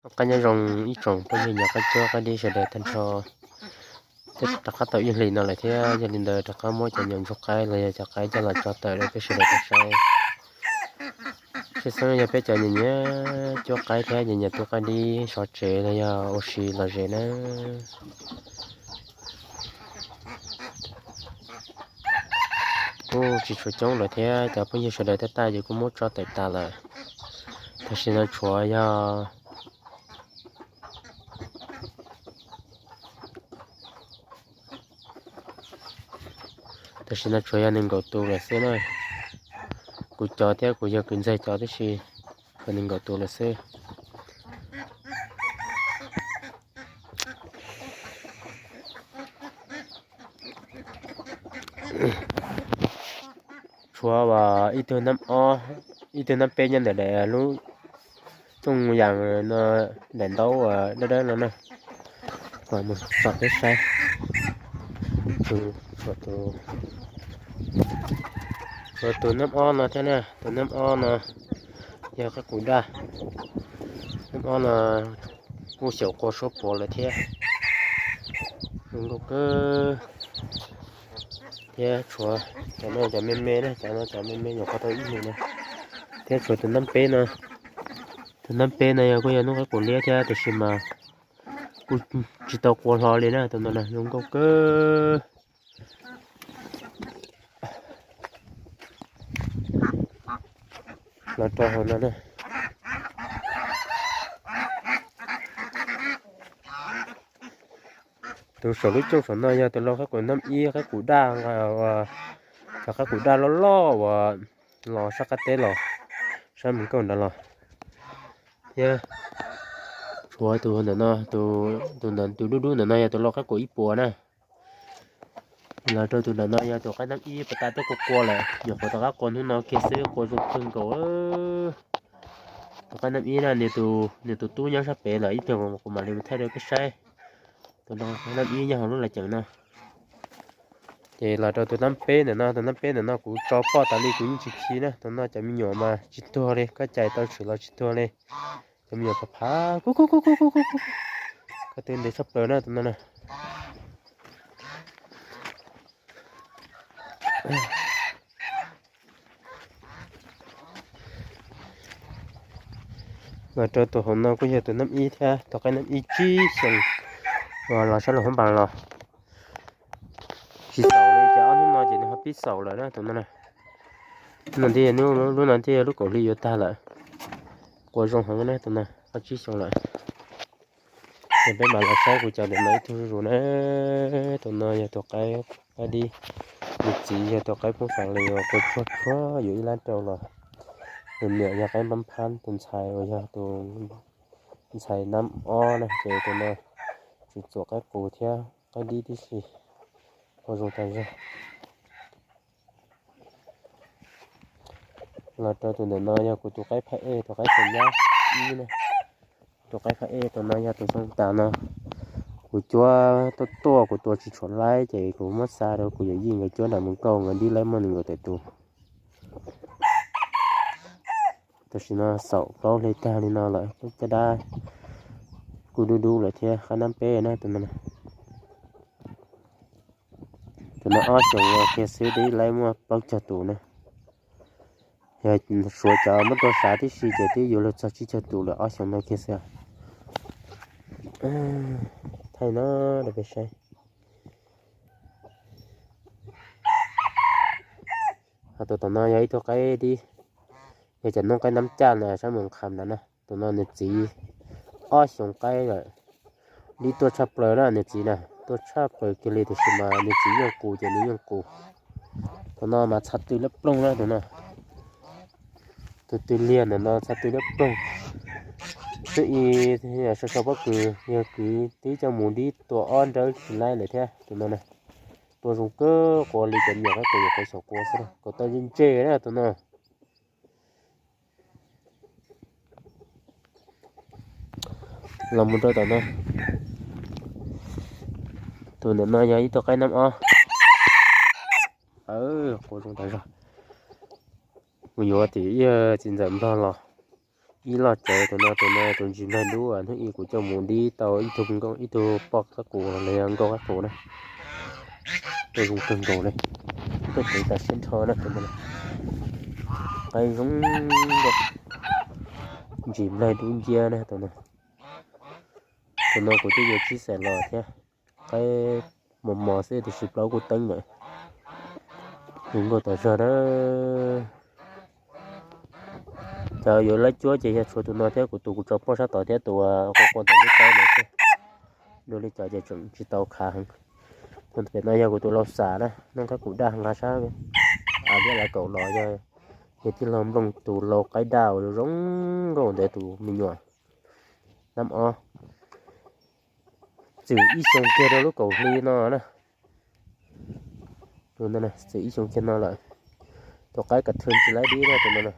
Qaib nyob zoo ib tsoom phooj ywg nyiam qaib cuab qaib dib sawv daws tag nrho. Twb rov qab tau ib hlis no lawm thiab, yog li ntawd rov qab muab cov nyuam ntsuag qaib los yog cov qaib coj los tso tawm rau peb sawv daws tau saib. Tshwj xeeb yog peb cov nyiam nyiam cuab qaib thiab nyiam nyiam tu qaib dib sov tsev los yog ua si los ze na. Kuj tsis tshuav coob lawm thiab, cov phooj ywg sawv daws tag tag ces kuj muab tso tawm tas lawm. Tam sim no tshuav yog Tam sim no tshuav yog nees nkaum tus lawm xwb na. Kuv cov thiab kuv yawg kwv ntxawg cov tib si, tshuav nees nkaum tus lawm xwb. Tshuav ib tug nab ob, ib tug nab peb nyob ntawm daim lub cooj yas no, daim ntaub dawb dawb no na. Kom mus tsom peb saib. Tshuav tus nab ob no thiab na, tus nab ob no yog qaib qus daj. Nab ob no kuj xyaum qua suab puav lawm thiab. Zoo nkauj kawg. Thiab tshuav cov no cov me me na, cov no cov me me nyuam qhuav tau ib hlis na. Thiab tshuav tus nab peb no, tus nab peb no yog kuj yog hnub qaib qus liab thiab tiam sis mas kuj tsis tau qua hlo li na, tus no zoo nkauj kawg. Los rau hauv no na. Tus saum lub cooj saum no yog tus lau qaib qus nab ib, qaib qus daj nqa, cov qaib qus daj loj loj uas los sab qab teb los, sab mus kauj nrad los. Thiab tshuav tus ntawm no, tus ntawm tus dub dub ntawm no yog tus lau qaib qus ib puas na. Los rau tus ntawm no yog tus qaib nab ib, pas tas tuaj qua qua lawm, nyuam qhuav rov qab qua hnub no kiag xwb, qua zoo kawg nkaus. Tus qaib nab ib na, nws tus tub nyob sab pem lawm, ib pliag kuv mam li mus thaij rau peb saib. Tus qaib nab ib nyob hauv lub laj ceem no. Ces los rau tus nab peb ntawm no, tus nab peb ntawm no kuv tso poj tas li kuv yeej tsis khi na, tus no cov me nyuam mas tsis tuag li, koj cais tau tshwm los tsis tuag li. Cov me nyuam phav phav, koj twb ntev tshaj plaws na tus no na. Los rau tus hauv no kuj yog tus nab ib thiab, tus qaib nab ib tsib xyoos uas los sab lub hoob pas los. Tsis xaus li, ces ob hnub no ces nws ho pib xaus lawm na tus no na. No thiaj, lub no thiaj yog lub kaum hli yuav tag lawm. Qua zoo heev na tus no, ob tsib xyoos lawm. Ces peb mam los saib kuv cov ntawm no ib tug zuj zus na. Tus no yog tus qaib, qaib dib. Nws txiv yog tus qaib poob xeev li uas qua tshuaj tshuaj yuav ib lab rau los. Tus niam yog qaib npab phab, tus ntxhais uas yog tus ntxhais nab ob na, ces tus no tsis txuam qaib qus thiab qaib dib tib si. Qua zoo tag zog. Los rau tus ntawm no yog kuv tus qaib phab ej, tus qaib xeem nyab ib na. Tus qaib phab ej tus no yog tus xyoo tas no. Kuv cuab tuaj tuaj kuv tua tsis tshua laib ces kuv muab xa rau kuv yawm yij nkawd cuab nram mus kauj, nkawd dib laib muaj nees nkaum tawm tus. Tam sim no xaum plaub hli tag li no lawm, caj dab kuj dub dub lawm thiab, qaib nab peb na tus no. Tus no ob xyoos no kiag xwb twb laib muaj plaub caug tus na. Yog suav cov muab tua sav tib si ces twb yuav luag txog tsib caug tus lawm, ob xyoos no kiag xwb. Thaij no rau peb saib. Ho tus tom no yog ib tug qaib dib, yog cov noob qaib nab caj na, sab mus qham ntawd na. Tus no nws txiv ob xyoos qaib lawm, dib tuaj tshaj plaws na nws txiv na, tuaj tshaj plaws kiag li tiam sis mas nws txiv yeej qus ces nws yeej qus. Tus no mas txha tw liab ploog na tus no. Tus tw liag ntawm no txha tw liab ploog. Twb i sau sau pob kws, yog kwv tib coj mus dib tua ob nrawb tsis laib lawm thiab tus no na. Tua zoo kawg, qua li cov nyuam qaib qus nyuam qhuav xyaum qua xwb, kom tau ntse ntse na tus no. Los mus rau tom no, tus ntawm no yog ib tug qaib nab ob. Qua zoo tas zog. Kuv yuav tim ib txiv ntxawm nplog los, ib loj tsawv. Tus no, tus no tus ntsis nplaig dub, hnub ib kuv coj mus dib tau ib tug, ib tug poj qab qus los yog nkauj qab qus na. Tuaj zoo kawg nkaus li, tuaj tseev tas siab nrho na. Tus no qaib zoo nkauj, ntsis nplaig dub nciab na tus no. Tus no kuv twb yuav tsib xees los thiab, qaib mos mos xwb tiam sis plaub kuj teeb lawm. Zoo nkauj tas zog na. Cov yuav laib cuab ces yog tshuav tus no thiab kuv tus kuv tso poj sab tod thiab tus qua qua ntawm lub taub no xwb. Dua li cov ces tseem tsis tau khav heev. Tus pem no yog kuv tus lau xam na, noj qab qus daj nqa sab av liab lav kaum los yog, yog tij laug Nplooj tus lau qaib daj uas zoo nkauj ntawd tus me nyuam. Nab ob, txwm ib xyoo kiag rau lub kaum hli no na. Tus no txwm ib xyoo kiag no lawm. Tus qaib kas thw tsis laib dib na tus no na.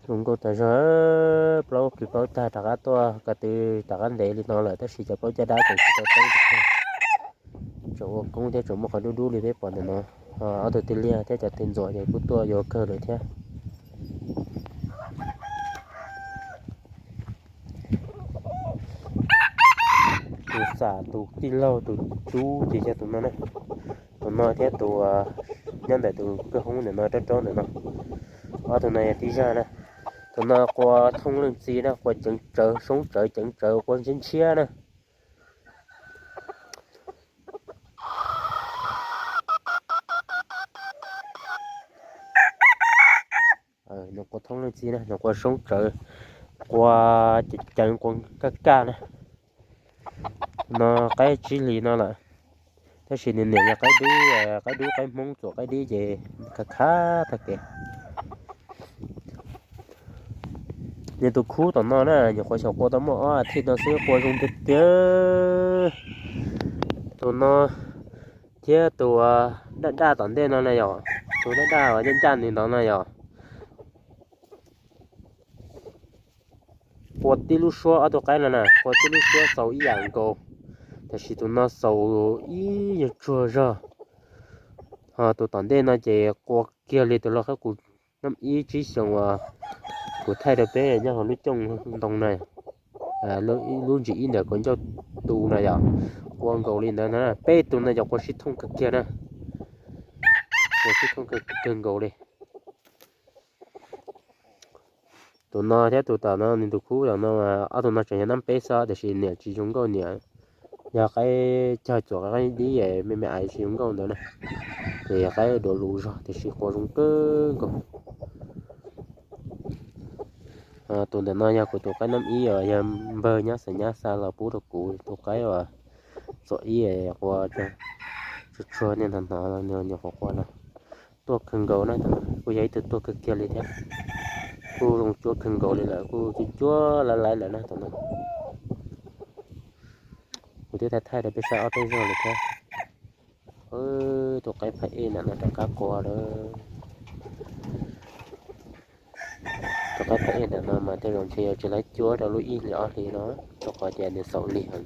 Zoo nkauj tas zog, plaub kws plaub tag rov qab tuaj ko tw rov qab ntev li no lawm tab sis cov plaub caj dab tseem tsis tau teeb tiag. Tseem ua koob thiab tseem muaj qhov dub dub li peb pom ntawm no. Ob tug tij liag thiab cov tij ntxuam ces kuj tuaj yuav kawg lawm thiab. Tus xam tus tij laug tus tub ces yog tus no na. Tus no thiab tus nyob ntawm tus kwj hoob ntawm no rab raub ntawm no. Ob tug no yog tib zaj na. Tus no qua thooj leej txiv na, qua ceev tsawv, soob tsawv, ceev tsawv, qua ntshiab ntshiab na. Nws qua thooj leej txiv na, nws qua soob tsawv, qua ceev, qua kaj kaj na. No qaib tsib hlis no lawm, tab sis nws niam yog qaib dub, qaib dub qaib Hmoob txuam qaib dib ces khav khav tag kev. Nws tus khub tom no na, nyuam qhuav xyaum qua tau muaj ob as thiv no xwb qua zoo tiag tiag. Tus no thiab tus daj daj tom ntej no na yom, tus daj daj uas ncaj ncaj nws ntawd na yom. Qua tib lub suab ob tug qaib no na, qua tib lub suab xaus ib yam nkaus, tab sis tus no xaus ib nyuag tsuag zog. Ho tus tom ntej no ces qua kiag li tus lau qaib qus nab ib tsib xyoo uas kuv thaij rau peb nyob hauv lub cooj ntoo na, lub ntsis ib ntawm kaum ncauj tu na yom. Qua nkaus li ntawd na, peb tus no yog qua sib thooj kawg kiag na, qua sib thooj kawg nkaus li. Tus no thiab tus tom no nws tus khub tom no, ob tug no tseem yog nab peb xwb tab sis niam tsis zoo nkauj, niam yog qaib cog txuam qaib dib me me ais tsis zoo nkauj ntawd na, ces yog qaib duav luv zog tiam sis qua zoo kawg nkaus. Tus ntawm no yog kuv tus qaib nab ib uas yog npawg nyob xeem Nyab Xaj los pub rau kuv tus qaib uas txuam ib qua tsuag tsuag nej hnov hnov nyuam qhuav qua no. Tuaj kawg nkaus na, kuj yog ib tug tuaj kawg kiag li thiab. Kuj zoo cuab kawg nkaus li lawm, kuj cuab cuab laiv laiv lawm na tus no. Kuv twb thaij thaij rau peb saib ob peb zaug lawm thiab. Tus qaib phab ej ntawm no rov qab qua lawm. Tus qaib phab ej ntawm no mas tej zaum ntshe yuav tsis laib cuab rau lub ib hlis ob hlis no, rau qhov tias nws xaus lig heev.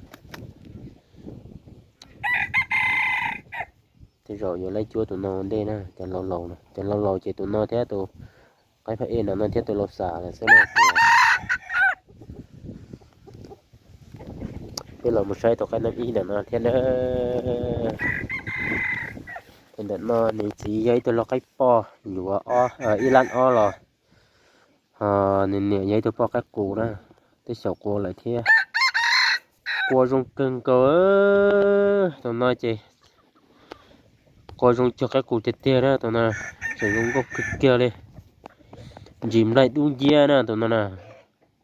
Tej zaum yuav laib cuab tus no ua ntej na, cov laus laus, cov laus laus ces tus no thiab tus qaib phab ej ntawm no thiab tus lau xam lawm xwb na. Peb los mus saib tus qaib nab ib ntawm no thiab na. Tus ntawm no nws txiv yog ib tug lau qaib poj yuav ib lab ob los, ho nws niam yog ib tug poj qaib qus na, twb xyaum qua lawm thiab. Qua zoo kawg nkaus, tus no ces qua zoo cuag qaib qus tiag tiag na tus no, tseem zoo nkauj kawg kiag li. Ntsis nplaig dub nciab na tus no na,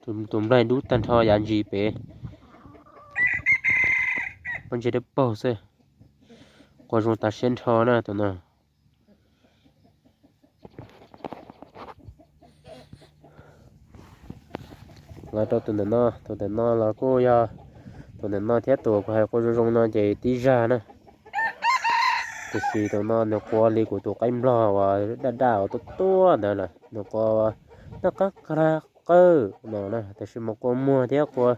tus nplaig dub tag nrho yav ntsis pem, pob ntseg dawb paug xwb. Qua zoo tas siab nrho na tus no. Los rau tus ntawm no, tus ntawm no los kuj yog tus ntawm no thiab tus kuv hais qua zoo zoo no ces tib zaj na. Tiam sis tus no nws qua li kuv tus qaib nplog uas daj daj uas tuaj tuaj ntawd lawm, nws qua noj qab qab qawj no na, tiam sis mas qua muag thiab qua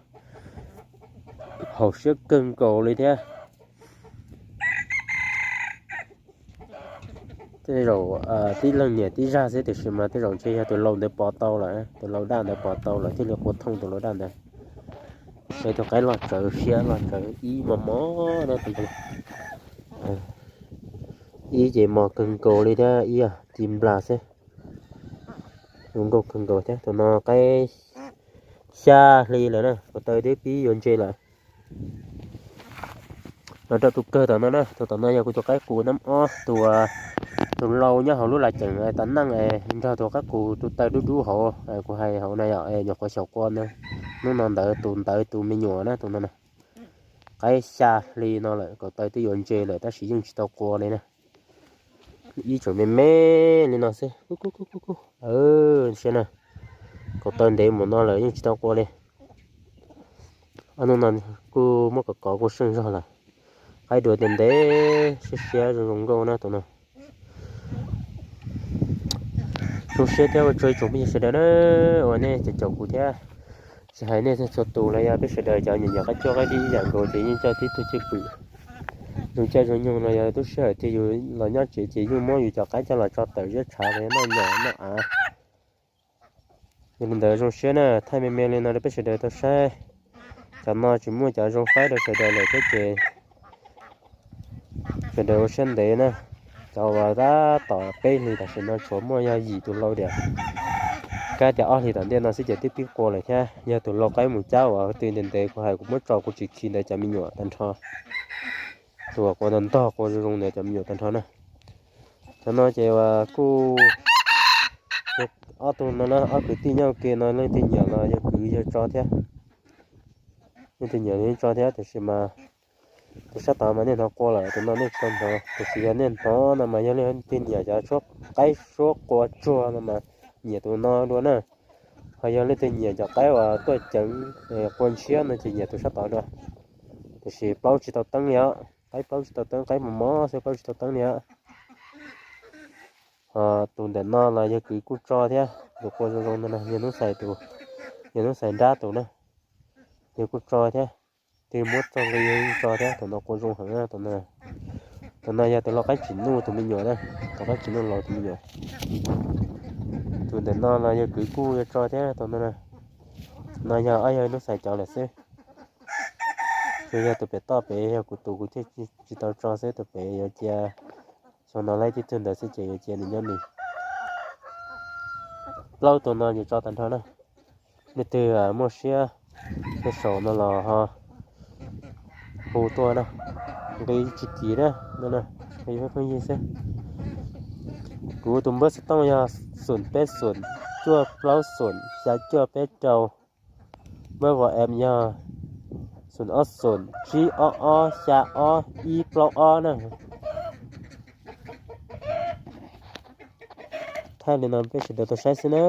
haum siab kawg nkaus li thiab. tej zaum tib leeg niam tib zag xwb, tiam sis mas tej zaum ntshe yog tus lau ntawd pov tau lawm, tus lau daj ntawd pov tau lawm thiaj li qua thooj tus lau daj ntawd. Es tus qaib los tsawv siab los tsawv ib mos mos na, ib ces mos kawg nkaus li thiab, ib ci nplas xwb. Zoo nkauj kawg nkaus thiab. Tus no qaib xya hli lawm na, kuv taw twb pib yuav ntse lawm. Los rau tus kawg tom no na, tus tom no yog kuv tus qaib qus nab ob, tus, tus lau nyob hauv lub laj ceem tas neej nrog tus qaib qus tus taw dub dub hauv kuv hais hauv na yom, nyuam qhuav xyaum qua na. Hnub no ntawd tus ntawd tus me nyuam na, tus no na. Qaib xya hli no lawm, kuv taw twb yuav ntse lawm tab sis yeej tsis tau qua li na. Ib tseem me me li no xwb. Kuv, kuv, kuv, kuv, kuv. Sia na, kuv taw ntev mus no lawm yeej tsis tau qua li. Ob hnub no kuj muab kov kov kuj seej zog lawm. Qaib dua ntev ntev siab siab zoo zoo nkauj na tus no. Zoo siab thiab ua tsaug ib tsoom phooj ywg sawv daws na, uas nej caum caum kuv thiab. Tsis hais nej txhua tus los yog peb sawv daws cov nyiam nyiam qaib cuaj qaib dib ib yam nkaus ces yeej coj tib tug cwj pwm zoo caij zoo nyoog los yog tub sij hawm tiag yus los nyob tsev ces yeej muab yus cov qaib coj los tso tawm ziab tshav los yog noj nyom noj av. Yog li ntawd zoo siab na, thaij me me li no rau peb sawv daws tau saib. Cov no tsis muaj cov zoo faib rau sawv daws lawm thiab ces sawv daws ua siab ntev na. Cov uas tab tom peb hlis tam sim no tshuav muaj yog yim tus lau diam. Kab tias ob hlis tom ntej no xwb ces twb pib qua lawm thiab. Yog tus lau qaib mus cab uas twb ntev ntev kuv hais kuv muab tso kuv tsis khi ntawd cov me nyuam tag nrho. Tus uas qua ntog ntog qua zoo zoo ntawd cov me nyuam tag nrho na. Cov no ces uas kuj ob tug no na, ob kwv tij nyob ua ke no leej twg nyiam los yog kwv yog tso thiab. Leej twg nyiam yog tso thiab, tiam sis mas tus sab tod mas nej hnov qua lawm, tus no nej tsis tau hnov, tiam sis yog nej hnov no mas yog leej twg nyiam cov suab qaib suab qua tsuag no mas nyiam tus no dua na. Ho yog leej twg nyiam cov qaib uas tuaj ceev qua ntshiab no ces nyiam tus sab tod dua. Tiam sis plaub tsis tau teeb li os, qaib plaub tsis tau teeb, qaib mos mos xwb plaub tsis tau teeb li os. Ho tus ntawm no los yog kwv kuj tso thiab, tus qua zoo zoo no, yog Hnub Xais tus, yog Hnub Xais nrab tus na, yog kuj tso thiab. Twb muab txog nqi tso thiab, tus no qua zoo heev na, tus no. Tus no yog tus lau qaib tsim nuj tus me nyuam na, tus qaib tsim nuj laus tus me nyuam. Tus ntawm no los yog kwv kuj yuav tso thiab, tus no. No yog ob yog Hnub Xais cov lawm xwb. Tsuas yog tus pem toj pem yog kuv tus kuv thiaj tsis tau tso xwb, tus pem yuav cia xyoo no laib tib tug ntawd xwb ces yuav cia nws nyob nws. Plaub tus no yuav tso tag nrho na. Leej twg muaj siab tej saum no los ho hu tuaj na, nqi tsis kim na, nqi pheej pheej yig xwb. Kuv tus npawb xov tooj yog xoom peb xoom cuaj plaub xoom xya cuaj peb rau. Npawb WhatsApp yog xoom ob xoom tsib ob ob xya ob ib plaub ob na. Thaij li no peb sawv daws tau saib xwb na.